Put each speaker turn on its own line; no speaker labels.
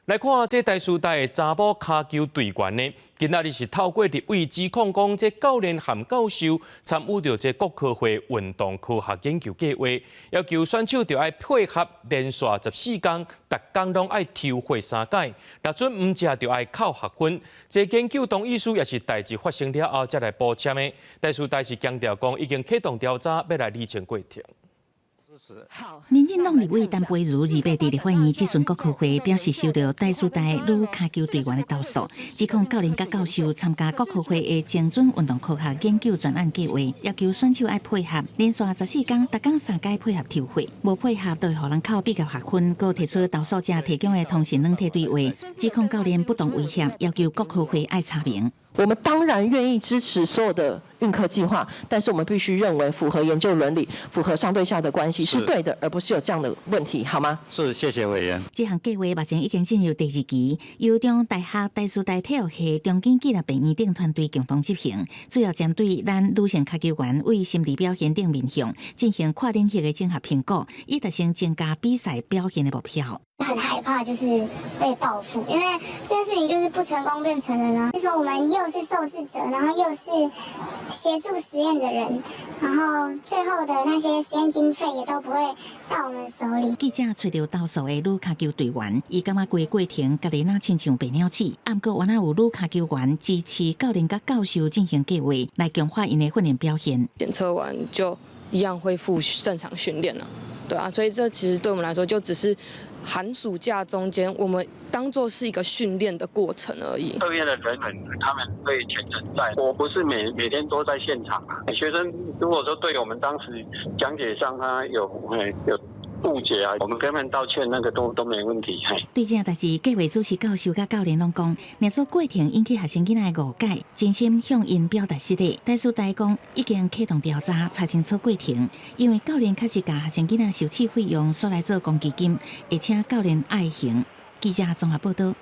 來看這台師大的查某跤球隊員呢，今仔日是透過立委指控講，這教練和教授參與著這國科會運動科學研究計劃，要求選手著愛配合連續14工，逐工攏愛抽血三擺，若準毋食著愛扣學分。這研究同意書也是代誌發生了後才來補簽的。台師大是強調講，已經啟動調查，欲來理清過程。
民進黨立委陳培儒28佇立法院質詢國科會，表示收到台師大女跤球隊員的投訴，指控教練佮教授參加國科會的精準運動科學研究專案計劃，要求選手愛配合連續14工，逐工三擺配合抽血，無配合就會予人扣畢業學分。閣提出投訴者提供的通訊軟體對話，指控教練不當威脅，要求國科會愛查明。
我們當然願意支持所有的運科計劃，但是我們必須認為符合研究倫理、符合上對下的關係是對的，而不是有這樣的問題，好嗎？
是，謝謝委員。
這項計劃目前已經進入第二期，由中大學台師大體育系中正紀念病院等團隊共同執行，主要針對咱女性跤球員對心理表現等面向進行跨領域的綜合評估，以達成增加比賽表現的目標。
很害怕，就是被報復，因為這件事情就是不成功便成仁啊。就說我們又是受試者，然後又是協助實驗的人，然後最後的那些實驗經費也都不會到我們手裡。
記者揣著投訴的女跤球隊員，伊感覺規過程家己若親像白鳥鼠。毋過原來有女跤球員支持教練佮教授進行計劃，來強化𪜶的訓練表現。
檢測完就一樣恢復正常訓練了，對啊，所以這其實對我們來說就只是寒暑假中間，我們當做是一個訓練的過程而已。
測驗的人員他們會全程在，我不是每每天都在現場啊。學生如果說對我們當時講解上他有誤解啊，我們跟他們道歉，那個都沒問題。
對這件代誌，計劃主持教授佮教練攏講，若做過程引起學生囡仔的誤解，真心向𪜶表達失禮。台師大講已經啟動調查，查清楚過程，因為教練確實共學生囡仔收取費用，煞來做公積金，而且教練愛還。記者綜合報道。